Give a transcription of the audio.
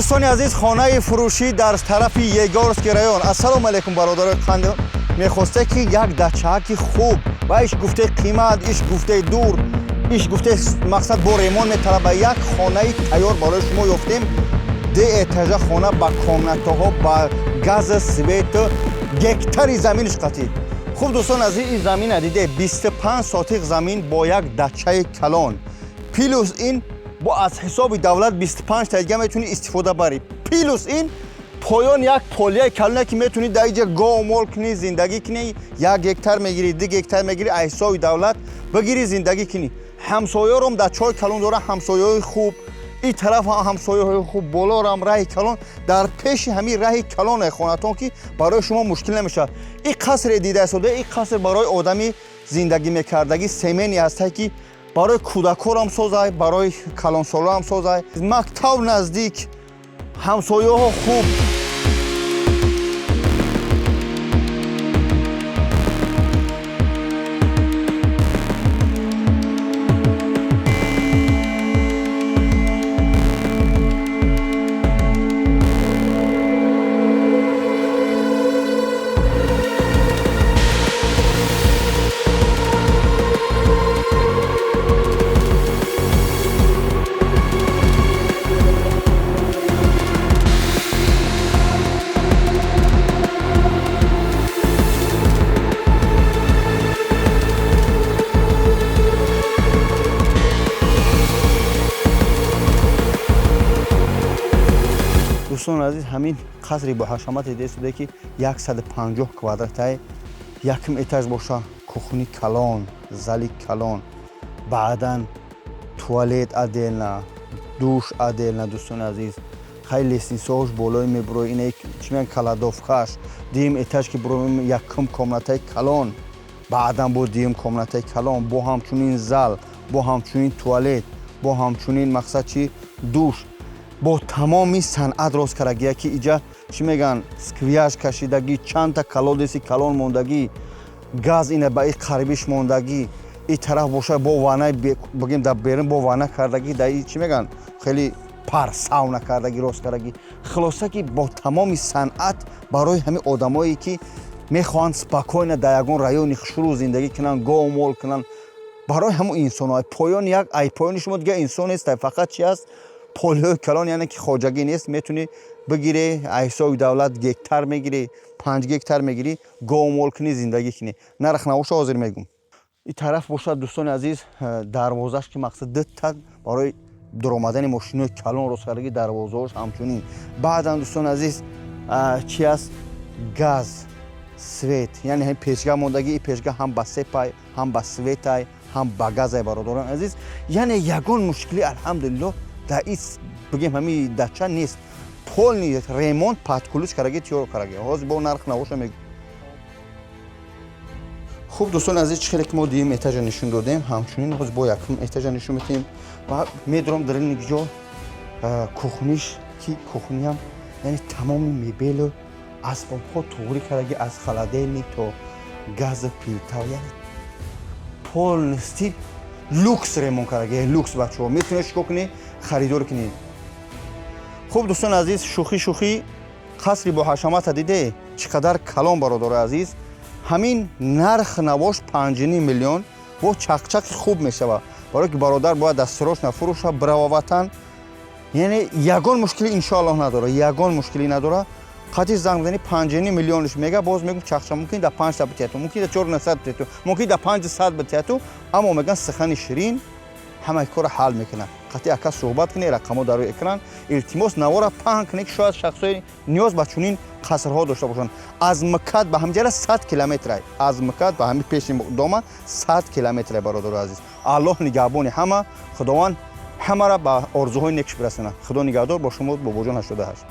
Дӯстони азиз, хонаи фурӯшӣ дар тарафи Егорский район. Ассалому алайкум, бародарои қанд. Мехосте ки як дачааки хуб ва иш гуфте қимат, иш гуфте дур, иш гуфте мақсад бо ремонт металаба, як хонаи тайёр барои шумо ёфтем. Ду этажа хона ба комнатаҳо, ба газа, свет, гектари заминиш қатӣ. Хуб, дӯстон азиз, ин замина диде, 25 сотиқ замин бо як дачаи калон, плюс ин бо аз ҳисоби давлат 25 та дига метавонӣ истифода барӣ, плюс ин поён як полияи калоне, ки метавонӣ дар иҷа гов мол кунӣ, зиндагӣ кунӣ. 1 гектар мегирӣ, 2 гектар мегирӣ, аз ҳисоби давлат бигирӣ, зиндагӣ кунӣ. Ҳамсоёром дачаҳои калон дора, ҳамсояҳои хуб. Ин тараф ҳам ҳамсояҳои хуб, болорам раҳи калон, дар пеши ҳамин раҳи калоне хонатон, ки барои шумо мушкил намешавад. Ин қасре дида истода, ин қаср барои одами зиндагӣ мекардагӣ, семейный ҳастае, ки барои кӯдакҳорам созай, барои калонсолоам созай. Мактаб наздик, ҳамсояҳо хуб. Дӯстони азиз, ҳамин қасри боҳашамате дида, ки 150 квадратаи, якум этаж боша, кухни калон, зали калон, баъдан туалет отдельно, душ отдельно. Дӯстони азиз, хай, лестницаҳош болои мебурои, ина чӣ мегӯян, кладовкаш. Дуюм этаж ки буроем, якум комнатаи калон, баъдан бо дуюм комнатаи калон, бо ҳамчунин зал, бо ҳамчунин туалет, бо ҳамчунин мақсад чи, душ, бо тамоми санъат рост кардагия, ки иҷа чӣ мегӯян, сквозняк кашидагӣ, чандта колодези калон мондагӣ, газ ина ба и қарибиш мондагӣ. И тараф боша, бо ваннаи, бигем, дар берун бо ванна кардагӣ, дар чӣ мегӯян, хеле пар сауна кардагӣ, рост кардагӣ. Хулоса, ки бо тамоми санъат барои ҳамин одамое, ки мехоҳанд спокойно дар ягон райони хушрӯ зиндагӣ кунанд, гов мол кунанд, барои ҳамон инсонҳо. Поёни як ай поёни шумо дига инсон нест, фақат чи аст, полиҳои калон, яъне ки хоҷагӣ нест. Метавонӣ бигирӣ, аз ҳисоби давлат гектар мегирӣ, 5 гектар мегирӣ, гов мол кунӣ, зиндагӣ кунӣ. Нарх набоша, ҳозир мегӯм. Ин тараф бошад, дӯстони азиз, дарвозаш, ки мақсад дута барои дуромадани мошинои калон рост кардагӣ, дарвозаҳош ҳамчунин. Баъдан, дӯстони азиз, чи аст, газ, свет, яъне ҳамин печка мондагӣ. И печка ҳам ба сепай, ҳам ба светай, ҳам ба газай. Бародарони азиз, яъне ягон мушкилӣ, алҳамдулиллоҳ, дар ин, бигем, ҳамин дача нест. Полный ремонт, под ключ кардаги, тиёр кардаги. Ҳозир бо нарх навоша мегӯ. Хуб, дӯстони азиз, чӣ хеле ки мо дуюм этажа нишон додем, ҳамчунин ҳозир бо якум этажа нишон медиҳем ва медорам дар ин ҷо кухниш, ки кухниам яъне тамоми мебелу асбобҳо туғрӣ кардаги, аз холодильник то газа плита, яъне полностью люкс ремонт кардаги, люкс. Бачаҳо, метавонед шикор кунед, харидор кунед. Хуб, дӯстони азиз, шӯхӣ шӯхӣ, қасри боҳашамата диде, чӣ қадар калон. Бародарои азиз, ҳамин нарх навош 5,5 миллион, бо чақчақи хуб мешавад, барое ки бародар бояд дастрош нафурӯша, бирава ватан. Яъне ягон мушкилӣ, иншоаллоҳ, надора, ягон мушкилӣ надора. Қатъи занг бизанӣ, 5,5 миллионш мега. Боз мегум, чақча мумкин да панҷта битияту, мумкин да чор насад битияту, мумкин да панҷсад битияту, аммо меган, сухани ширин ҳамаи корро ҳал мекунад. Қатъи ака суҳбат кунед, рақамҳо дар рӯи экран. Илтимос, навора паҳн кунед, ки шояд шахсҳои ниёз ба чунин қасрҳо дошта бошанд. Аз МКАД ба ҳамҷара 100 километрай, аз МКАД ба ҳамин пеши дома 100 километрай. Бародари азиз, Аллоҳ нигаҳбони ҳама, Худованд ҳамаро ба орзуҳои некш бирасонад. Худо нигаҳдор. Бо шумо Бобоҷон 88.